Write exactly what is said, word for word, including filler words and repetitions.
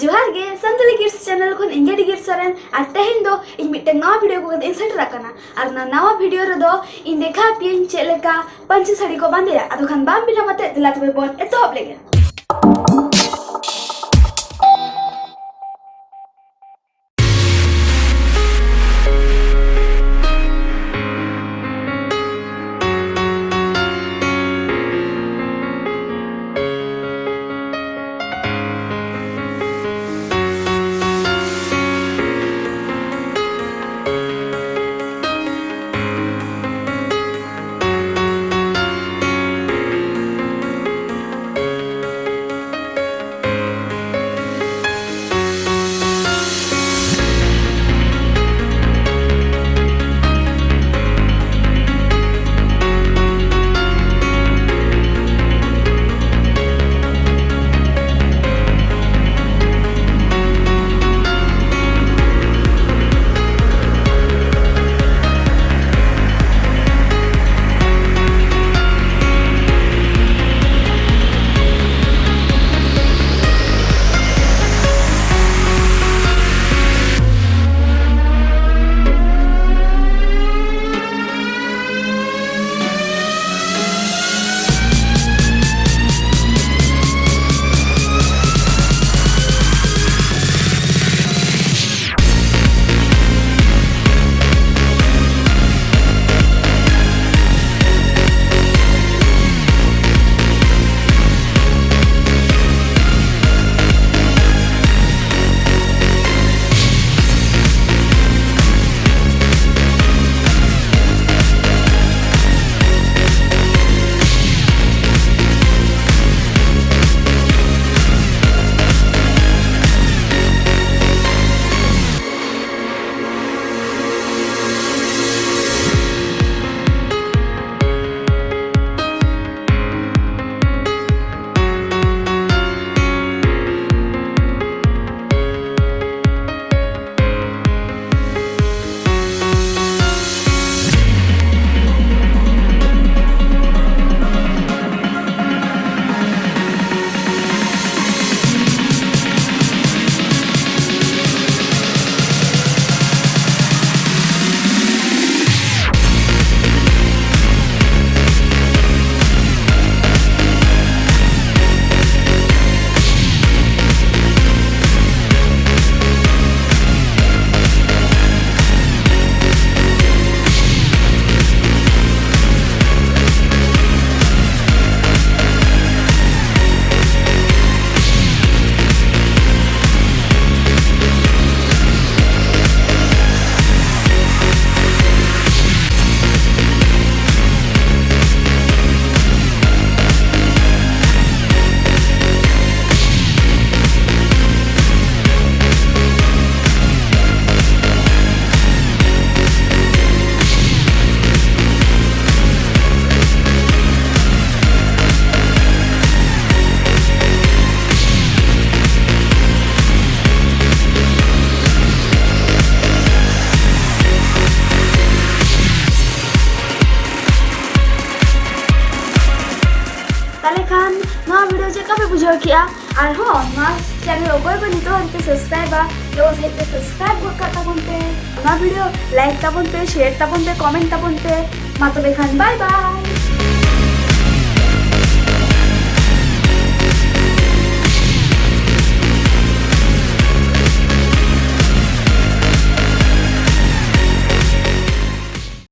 ᱡᱚᱦᱟᱨ ᱜᱮ, Santali Kids Channel ᱠᱷᱚᱱ ᱤᱧ ᱜᱮ ᱰᱤᱜᱤᱨ ᱥᱚᱨᱮᱱ᱾ ᱟᱨ ᱛᱮᱦᱮᱧ ᱫᱚ ᱤᱧ ᱢᱤᱫᱴᱟᱝ ᱱᱟᱣᱟ video ᱟᱹᱜᱩ ᱠᱟᱛᱮ ᱤᱧ ᱥᱮᱴᱮᱨ ᱟᱠᱟᱱᱟ᱾ ᱟᱨ ᱚᱱᱟ ᱱᱟᱣᱟ video ᱨᱮᱫᱚ ᱤᱧ ᱫᱮᱠᱷᱟᱣ ᱟᱯᱮᱭᱟᱹᱧ ᱪᱮᱫ ᱞᱮᱠᱟ ᱯᱟᱹᱧᱪᱤ ᱥᱟᱹᱲᱤ ᱠᱚ ᱵᱟᱸᱫᱮᱭᱟ᱾ ᱟᱫᱚ ᱠᱷᱟᱱ ᱵᱟᱝ ᱵᱤᱞᱚᱢ ᱟᱛᱮ ᱫᱮᱞᱟ ᱛᱚᱵᱮ ᱵᱚᱱ ᱮᱛᱚᱦᱚᱵ ᱞᱮᱜᱮ᱾ ᱟᱨᱦᱚᱸ ᱱᱚᱣᱟ ᱪᱮᱱᱮᱞ ᱚᱠᱚᱭ ᱠᱚ ᱱᱤᱛᱚᱜ ᱦᱟᱹᱵᱤᱡ ᱯᱮ ᱥᱟᱵᱥᱠᱨᱟᱭᱵᱟ, ᱡᱮᱢᱚᱱ ᱥᱟᱹᱦᱤᱡ ᱯᱮ ᱥᱟᱵᱥᱠᱨᱟᱭᱵ ᱜᱚᱫ ᱠᱟᱜ ᱛᱟᱵᱚᱱ ᱯᱮ᱾ ᱱᱚᱣᱟ ᱵᱷᱤᱰᱤᱭᱳ ᱞᱟᱭᱤᱠ ᱛᱟᱵᱚᱱ ᱯᱮ, ᱥᱮᱭᱟᱨ ᱛᱟᱵᱚᱱ ᱯᱮ, ᱠᱚᱢᱮᱱᱴ ᱛᱟᱵᱚᱱ ᱯᱮ᱾ ᱢᱟ ᱛᱚᱵᱮ ᱠᱷᱟᱱ ᱵᱟᱭ ᱵᱟᱭ᱾